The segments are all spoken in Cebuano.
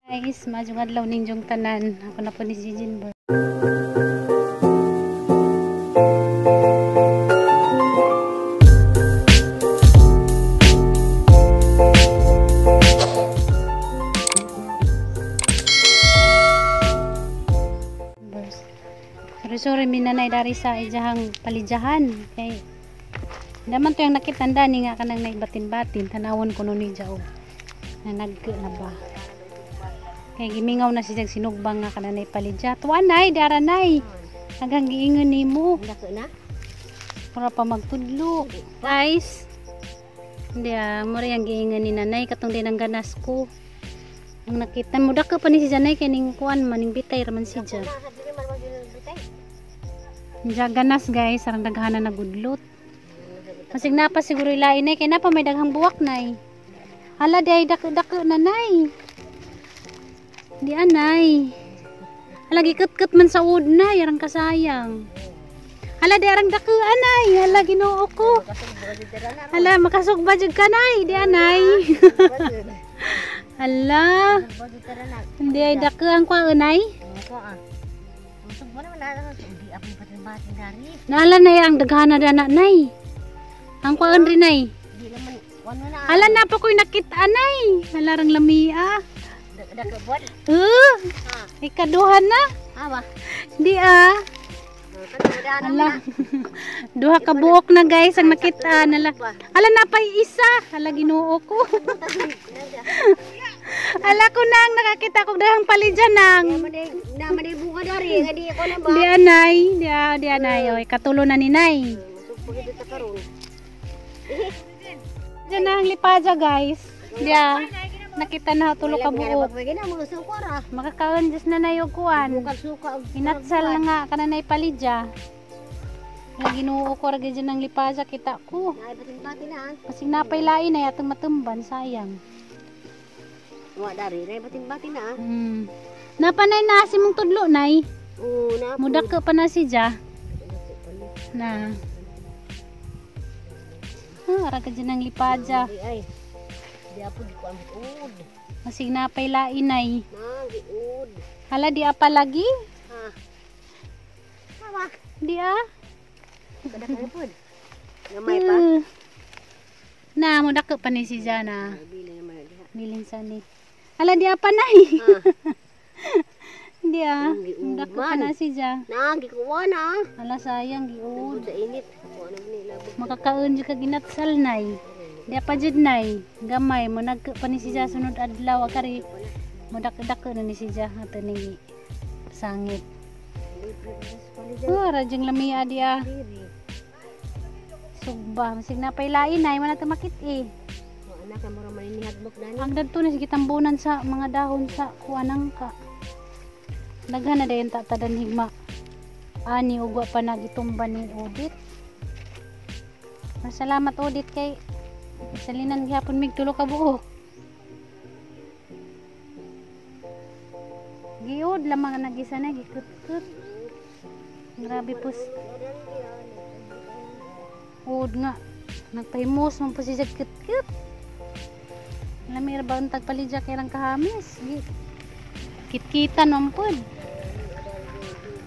Guys, maayong adlaw ninyong tanan. Ako na po ni si Jinber. Sorry, sorry minanay dari sa ijahang palijahan. Kay naman to yung nakitanda ni nga kanang naibatin-batin. Tanawon ko nun ni Jao. Na nag na ba. Kay gimingaw na siya sinugbang nga kanang naipalidya. Tuwa nay, dara nay. Hanggang giingon nimo. Dako na. Para pa magtudlo. Guys, hindi ah, mura yung giingon ni nanay katong din ang ganas ko. Ang nakita mo dako pa ni si Janay kay ning kuan maning bitay raman si Ja. Diya ganas guys, sarang daghanan na gudlot. Masig napa siguro ilain nay kay napa may daghang buwak nay. Hala di ay dako-dako na nay. Di anay. Hala gikut-kut man sa ud nay, arang kasayang. Hala di arang dako anay, hala Ginoo ko. Hala makasugba jud ka nay, di anay. Hala, hindi ay dako ang kuan nay. Naala na ang daghana dana nay. Ang kuan rin nay. Hala na pa ko'y nakita nay. Hala rang lamia. Ikaduha na. Di ah. Hala. Duha ka buok na guys ang nakita nala. Hala na pa'y isa. Hala Ginoo ko. Hala ko nang nakakita ko dahang palidyan nang. Di anay, di ah, di anay. Oy, katulo na ni nay. Diyan na ang lipadya guys. Di ah. Nakita na tulo ka buok. Makakaon just na nayo kuan. Inatsal na nga kananay palidya. Nga Ginoo ko ra gyud ang lipadya kita ko. Kasing napay lain na yatong matumban sayang. Napanay na si mong tudlo nay. Mudak ka pa na si Ja. Na. Ah, ara ka dyan ang lipadya. Masig napay lain nay. Hala di apa lagi? Di ah. Gamay pa. Na mo dako pa ni si Ja na. Bilin sa ni. Hala di apa nay. Di ah. Dako pa na si Ja. Nagikuha na. Hala sayang giud. Sa init. Makakaon jud ka ginatsal nay. Di pa jud nay. Gamay mo nagka pa ni si Ja sunod adlaw kari mo dak-dako na ni si Ja ato ni sangit. Oh, ra jung lamia di ah. Sugba, masig napay lain nay man nato makit eh. Ang dadto ni sige tambunan sa mga dahon sa kuanang ka. Daghan na dayon ta tadan higma. Ani ugwa pa nagitumba ni Odit. Salamat Odit kay salinan gihapon mig tulo ka buok. Giud lamang ang nagisa na gikut-kut. Grabe pus. Ud nga nagpahimos man po siya kut-kut. Lamir ba ang tagpalidya kay rang kahamis? Kitkitan man pod.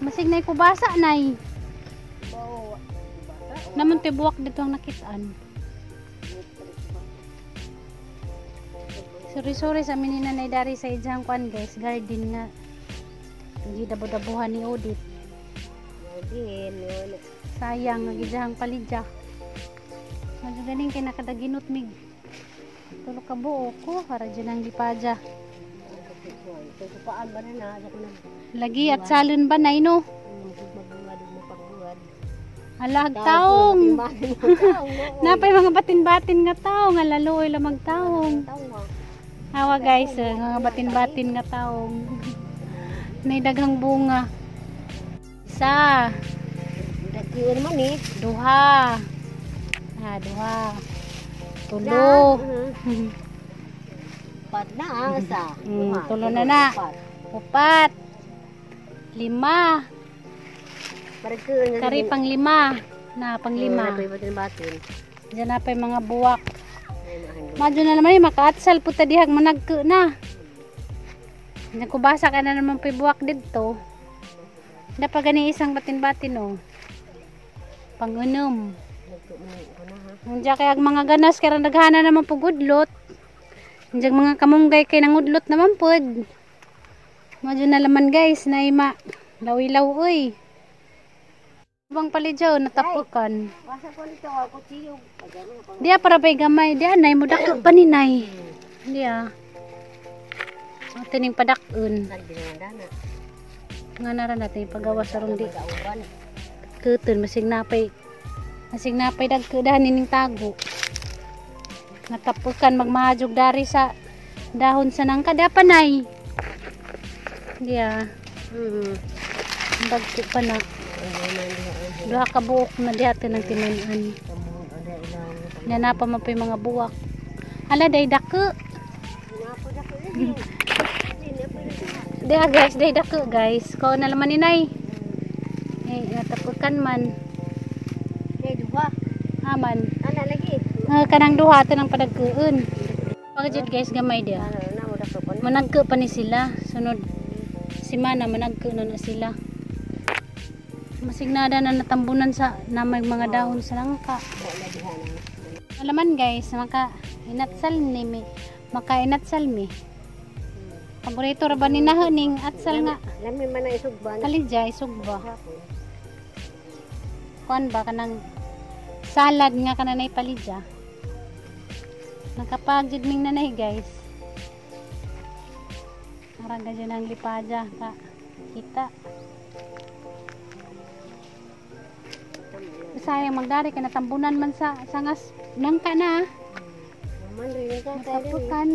Masig nay kubasa nay. Naman te buwak dito ang nakitaan. Sorry sorry sa amin ni nanay dari sa ijang kuan guys, garden nga. Hindi dabo-dabuhan ni Odit. Sayang nga gijang palidya. Medyo ganing kay nakadaginot mig. Tulo ka buo ko para dyan ang lipadya. Lagi at salon ba nay no? Alag taong. Napay mga batin-batin nga taong, alaloy lamang taong. Hawa guys, mga batin-batin nga taong. Nay daghang bunga. Isa. Duha. Ah, duha. Tulo. Pat na asa. Tulo na na. Upat. Lima. Kari pang lima. Na, pang lima. Diyan na pa yung mga buwak. Madyo na naman eh, makaatsal po ta dihag managko na. Nagkubasa ka na naman pibuwak dito. Dapat gani isang batin-batin oh. Pangunom. Nagto man ko na ha. Nandiyan kay ang mga ganas kay naghana naman po gudlot. Nandiyan mga kamunggay kay nangudlot naman pod. Madyo na laman guys, na ima. Lawilaw oy. Bang palidyaw natapukan. Basa ko nito ako kutsilyo. Pagano pa. Diya para pa'y gamay. Diya nay mo dako pa ni nay. Diya. Ang tining padakon. Nagbinadana. Nga nara natin pagawa sa rong di. Kauban. Kutun masig napay. Masig napay dagkudahan nining tago. Natapukan magmahajog dari sa dahon sa nangka. Diya pa nay. Diya. Dagko pa na. Duha ka buok na diha tinang tinunan. Diya na pa man po yung mga buwak. Hala day dako. Diha guys, day dako guys. Ko na laman ni nay. Eh, natapukan man. Hey, duha. Aman. Ana lagi. Ah, kanang duha tanang padagkuon. Pagajud guys gamay dia. Ana na mo dako pa. Managko pa ni sila. Sunod si Mana managko na na sila. Masignada na natambunan sa na may mga dahon sa langka. Wala diha na. Alaman guys, maka inatsal ni mi. Maka inatsal mi. Paborito ra ba ni nahuning atsal nga. Lami man ang isugban. Kalidya isugba. Kuan ba kanang salad nga kananay palidya. Nakapag jud ming nanay guys. Arang ka dyan ang lipadya ka kita. Sayang magdari ka natambunan man sa sangas nangka na. Man rin ka tayo. Natapukan.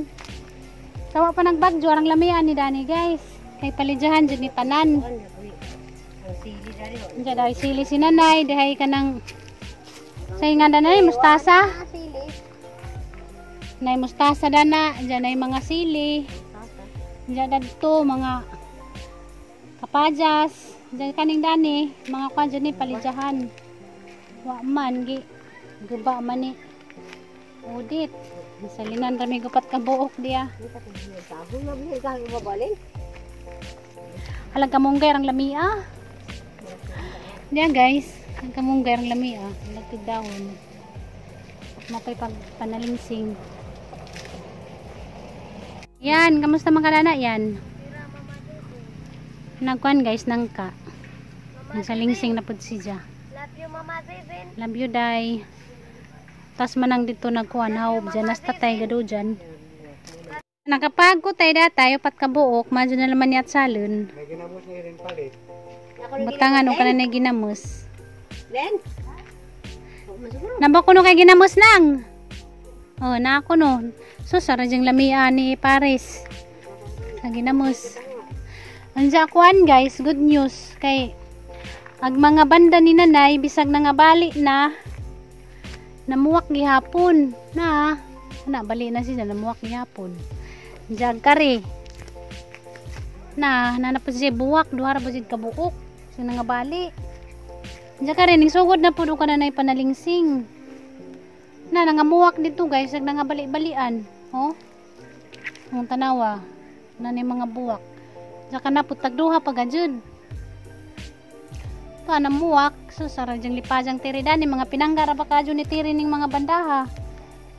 Sawa pa nagbagyo arang lamian ni Dani guys. Kay palidyahan jud ni tanan. Ang sili dali. Diyan daw sili si nanay, dihay ka ng sa nga nanay mustasa. Ah, sili. Nay mustasa dana, diyan ay mga sili. Diyan dadto mga kapajas. Diyan kaning dani, mga kwan dyan ni palidyahan. Wa man gi guba man ni. Udit. Salinan rami gupat ka buok diya. Halang kamunggay ang lamia. Diya guys, ang kamunggay ang lamia. Lagtig dahon. Mapay pag panalingsing. Yan, kamusta mga kalana yan? Nagkuan guys, nangka. Nagsalingsing na pud siya. Love you, Mama Zizin. Love you, day. Tas manang dito nagkuan haob dyan. Nasta tay gado dyan. Nakapagko tayo datayo pat kabuok. Madyo na naman niya at salon. May ginamos na rin palit. Butangan o ka na ginamos. Ben? Nabako no kay ginamos nang. Oh, na ako no. So sara jing lamia ni Paris. Sa ginamos. Anja kuan guys, good news kay ag mga banda ni nanay bisag nangabali na namuwak gihapon na na bali na siya namuwak gihapon. Anja kare na na na po siya buwak duha ra po siya kabuok so nangabali. Anja kare ning sugod na pud ka nanay panalingsing. Na nangamuwak dito guys, nag nangabali-balian. Oh. Ang tanawa na ni mga buwak. Saka na putag duha pa gajud. Pa namuwak so sara jang lipajang tiri dani mga pinanggara pa kadyo ni tiri ning mga bandaha.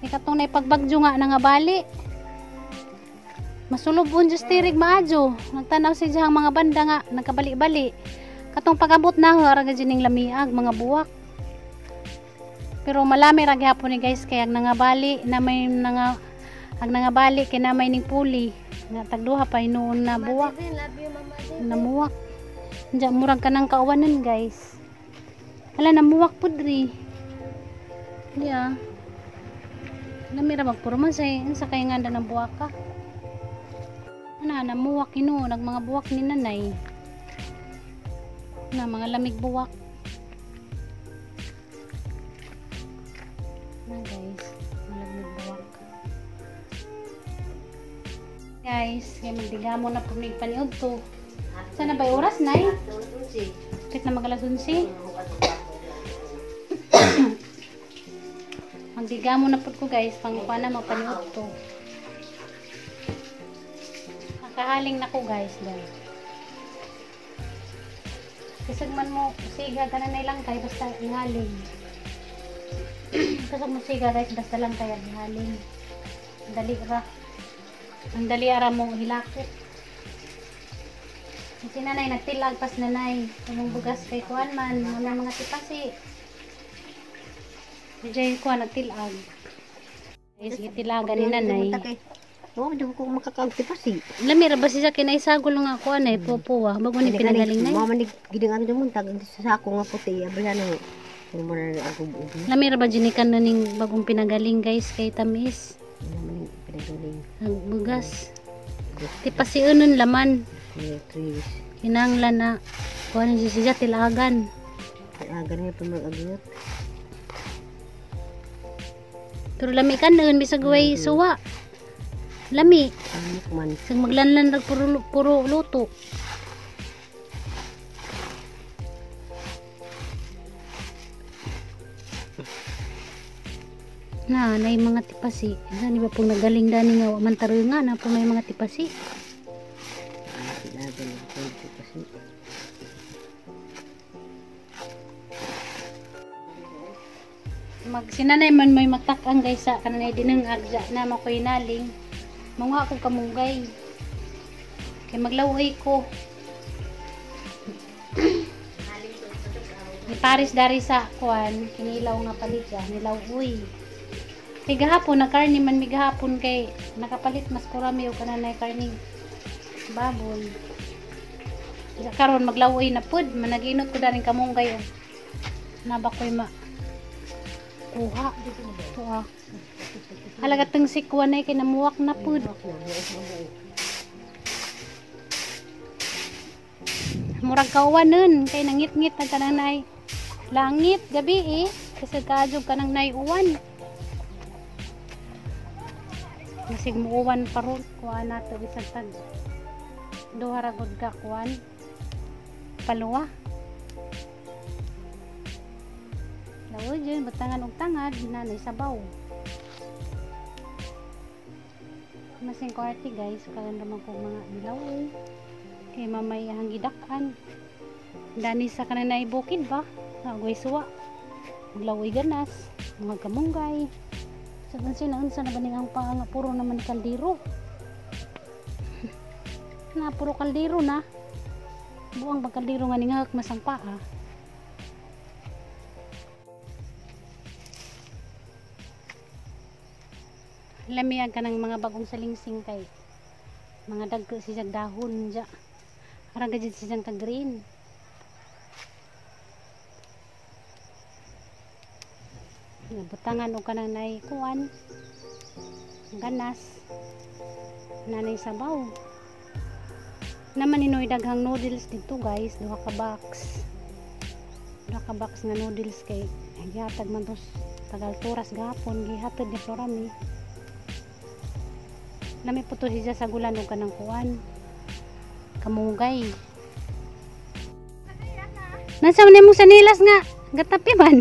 Ikatong na ipagbagyo nga nangabali. Masulubon jud tirig maadyo. Nagtanaw si diyang mga banda nga nagkabali-bali. Katong pag-abot na ara gajud ning lamiag mga buwak. Pero malami ra gihapon ni guys kay ang nangabali na may nanga ang nangabali kay na may ning puli nga tagduha pa hinuon na buwak Love you, Mama Zizin. namuwak. Diyan murag ka ng kaawanan guys. Hala namuwak pud ri. Yeah. Lamira magpuro man sa sa kay nga ng buwak ka. Na namuwak hinuon ang mga buwak ni nanay. Na mga lamig buwak. Na guys, malamig buwak. Guys, kay magdigamo na pumig paniud to. Sana ba oras nay? Kit na mag alas 11. Magdigamo na pud ko guys, pangkuha na mapaniud to. Nakahaling na ko, guys, dahil. Kasag man mo siga kanan na lang kay basta ihaling. Kasag mo siga, guys, basta lang kay ihaling. Dali ra. Ang dali ara mo hilakot. Si nanay nagtilag pas nanay. Tumong bugas kay kuan man wala mga tipasi. Dijay kuan nagtilag. Guys, gitilagan ni nanay. Oo, di ko makakaagtipasi. Lami ra ba siya kinaisagol nga kuan ay pupuwa. Bago ni pinagaling nay. Mama ni giding ang dumon tag sa sako nga puti abla na. Puro mo na ang ubi. Lami ra ba ginikan na ning bagong pinagaling, guys, kay tamis. Wala man ning pinagaling. Ang bugas. Tipasiunon laman. Trees. Kinanglan na kuan siya siya tilagan. Aga nga pa mag-agot. Pero lami ka noon bisag way suwa. Lami. Amok man. Sag maglanlan rag puro, puro luto. Na, nay mga tipasi. Saan ba pong nagaling dani nga wa man tarunga na po may mga tipasi. Tilagan ang tipasi. Mag sinanay man may magtak-ang, guys, sa kananay dinang agja na makoy naling. Manguha ko kamunggay. Kay maglaway ko. Ni Paris dari sa kuan, kinilaw nga palit siya, nilaw-uy. Kay gahapon na karni man mi gahapon kay nakapalit mas kurami og kananay karni baboy. Sa karon maglawoy na pud, managinot ko daring kamunggay og nabakoy ma kuha. Ito ah. Halaga tong sikwan ay kinamuwak na pud. Murag kawan nun kay nangit-ngit na kanang nay langit gabi eh kasi kaadyo kanang nay uwan. Masig muuwan pa ron kuha nato bisag tag duha ra gud ka kuan paluwa. Lawo dyan, batangan og tangad, nanay sabaw. Masing kwarti, guys, karon naman ko mga nilaw. Kay mamay ang gidak-an. Dani sa kananay bukid ba? Agoy suwa. Maglawoy ganas, mga kamunggay. Sa unsa na unsa na ba ning ang paa nga puro naman kaldero. Na puro kaldero na. Buang ba kaldero nga ningak masang paa. Lamian ka ng mga bagong salingsing kay mga dagko siyang dahon dya. Arang gajid siyang ka green. Butangan og kanang nay kuan ganas nanay sabaw. Naman inoy daghang noodles dito, guys, duha ka box. Duha ka box nga noodles kay gihatag man tos tagal turas gahapon gihatod ni Florami. Lami po to siya sa gulan og kanang kuan kamunggay. Nasa man imong sanilas nga gatapi man.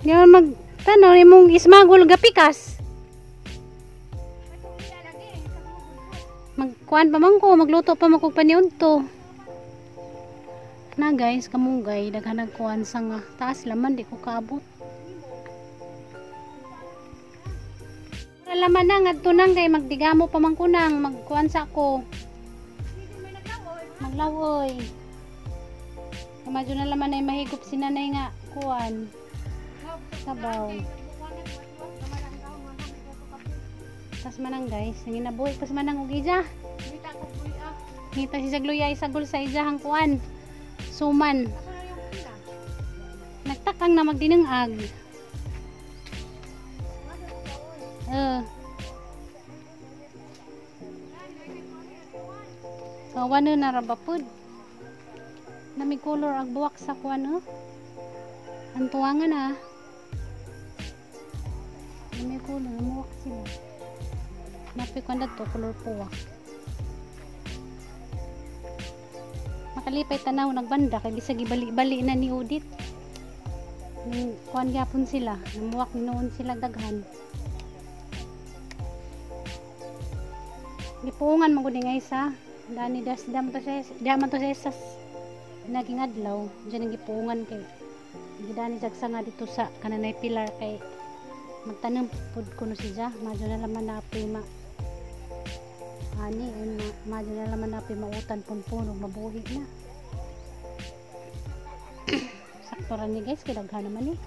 Di man mag tanaw imong ismagol gapikas. Magkuan pa man ko, magluto pa man ko paniudto. Na, guys, kamunggay daghan kuan sa nga taas laman di ko kaabot. Laman na ngadto nang kay magdigamo pa man ko nang magkuan sa ko. Maglawoy. Kamadyo na laman ay mahigop si nanay nga kuan. Sabaw. Tas manang, guys, nanginabuhi pas manang og ija. Ngita si Sagluya isagol sa ijahang kuan. Suman. Nagtakang na magdinangag. Kawan na ra ba pud? Nami color ag buwak sa kuan oh. Ang tuwangan ah. Nami color muwak sila. Napi kuan to color puwak. Makalipay tanaw nagbanda kay bisag gibali-bali na ni Udit. Ning kuan gyapon sila, namuwak noon sila daghan. Gipuungan mo gud ni isa. Dani das dam to sa diaman to sa isas naging adlaw diyan ang gipuungan kay gidani jag sanga dito sa kananay pilar kay magtanom pud kuno siya. Madyo na laman na apoy ma ani madyo na laman na apoy mautan punpun ug mabuhi na. Sakto ra ni guys kay daghan naman eh.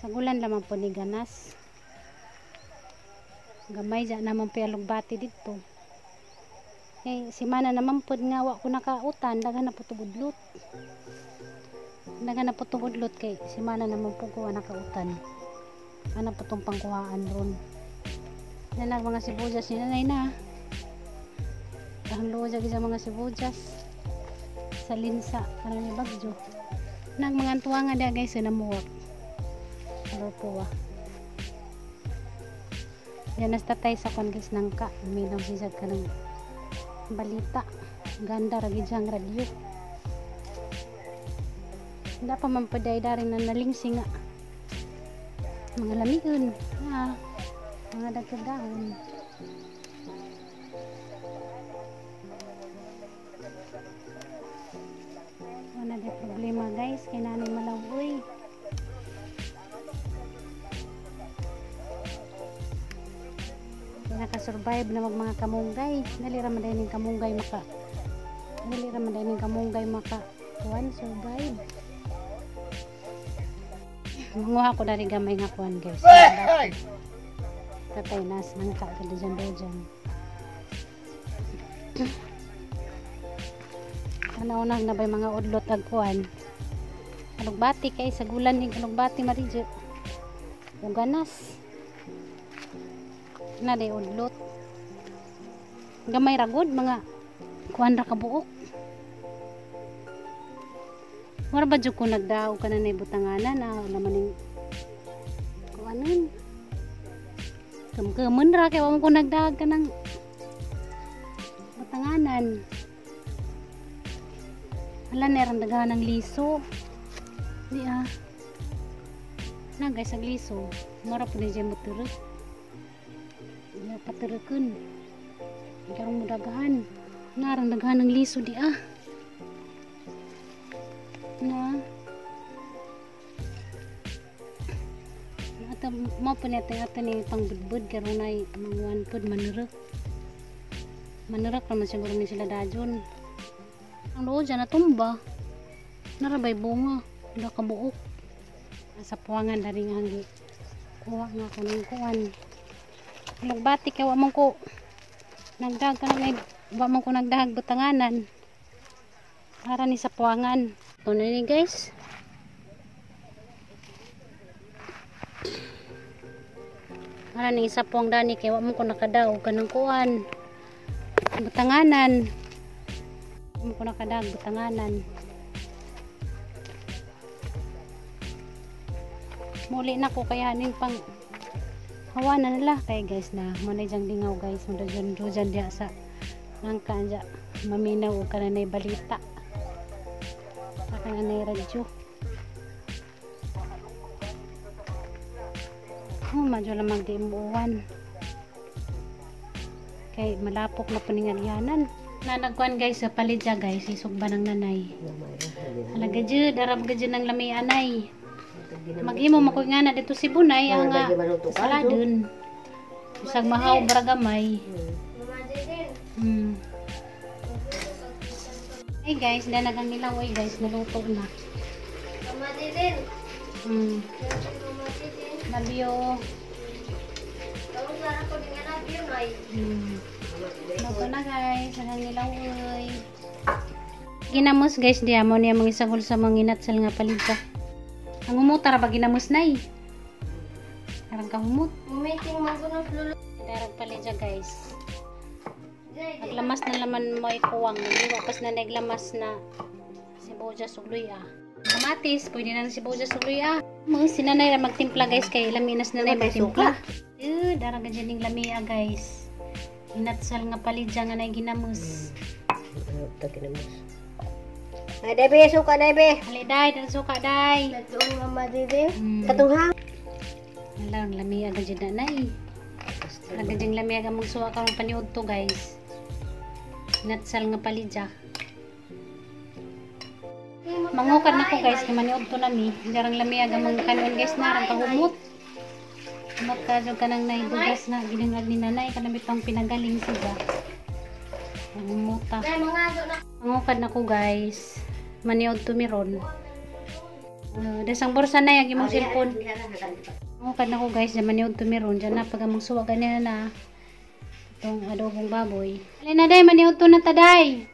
Sagulan lamang po ni ganas. Gamay dyan naman po alugbati dito. Kay simana naman po nga wa ko nakautan, daghan na po tugudlot. Daghan na po tugudlot kay simana naman po ko nakautan. Ana po tong pangkuhaan ron. Yan ang mga sibuyas ni nanay na. Ang luwa dyan sa mga sibuyas. Sa linsa, karon ni bagyo. Nang mga antuwa nga diya guys, namuwak. Color po. Yan nasta tay sa kon guys nangka. Minaw siya ka ng balita. Ganda ra gid siyang radyo. Hindi pa man paday dari na nalingsi nga. Mga lamion. Ah, mga dagkadahon. Wala di problema guys. Kay nanay malawoy. Nakasurvive na mag mga kamunggay. Dali ra man ning kamunggay maka. Dali ra man ning kamunggay maka kuan survive. Manguha ko dari gamay nga kuan guys. Tatay nas nang ka dyan dyan. Tanaw na bay mga udlot ag kuan. Alugbati kay sagulan ning alugbati maridyo. Ug ganas. Na day udlot. Gamay ra gud mga kuan ra kabuok. Mura ba jud ko nagdaog ka na nay butanganan na naman ning kuanon. Kumkumon ra kay wa mo ko nagdaog ka ng butanganan. Wala na ran daghan ng liso. Di ah. Na guys ag liso. Mura pud ni siya moturok. Ya paturokon. Karong mo daghan. Narang daghan ng liso di ah. Na. Ata mo pa niya tayo ni pangbudbud karon ay manguan pud manurok. Manurok raman siguro ni sila dajon. Ang loob dyan natumba. Narabay bunga. Wala kabuok. Sa puwangan dari nga hanggi. Kuha nga ko ng kuwan. Alugbati kay wa man ko nagdag ka na wa man ko nagdahag butanganan. Para ni sa puwangan. Ito na ni guys. Para ni sa puwang dani kay wa man ko nakadaog kanang kuwan. Butanganan. Wa man ko nakadaog butanganan. Muli na ko kaya ning pang hawa na nila kay guys na mo na jang lingaw guys mo dyan dyan diya sa nangka dya maminaw og kananay balita sa kananay radyo. Oh, madyo lamang di imuwan kay malapok na paningalyanan. Nanagkuan guys sa palidya guys isugba ng nanay. Halaga jud arab ga jud ng lami anay. Maghimo makoy nga na dito si Bunay ang nga saladon. Usag mahaw baragamay. Hey guys, na nagang nilaw guys, naluto na. Love you. Luto na guys, nagang nilaw oy. Ginamos guys diya mo niya mga isagol sa mga inatsal nga palidya. Ang humot ra ba ginamos nay? Arang kahumot. Meeting man ko ng lulo. Darag palidya guys. Paglamas na laman mo ay kuwang. Nagluwa pas na naglamas na sibuyas ug luya. Kamatis, pwede na ng sibuyas ug luya. Mga sinanay ra magtimpla guys kay laminas na nay magtimpla. Darag dyan ning lamia guys. Inatsal nga palidya nga nay ginamos. Ano ta ginamos? Ay, debe, suka, debe. Ali day, dan suka day. Nagtuong mama dede. Katunghang. Wala, ang lami agad dyan na nay. Agad dyan lami agad mong suwa karong paniud to, guys. Natsal nga palidya. Mangukad na ko, guys, kay maniud to nami. Jarang lami agad mong kanon, guys, narang kahumot. Humot ka jud kanang nay bugas na ginangag ni nanay kanang bitong pinagaling siya. Ang humuta. Dai mga aso na. Mangukad na ko, guys. Maniud to miron. Dasang borsa na yung imong cellphone. Mangukad na ko, guys, diyan maniud to miron. Diyan na pag among suwa ganyan na itong adobong baboy. Alin na day, maniud to na taday.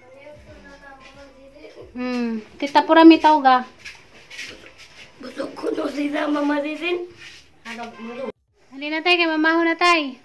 Tita pura mi tawga. Busog ko no sila mama dede. Halina tay, kay mamaho na tay.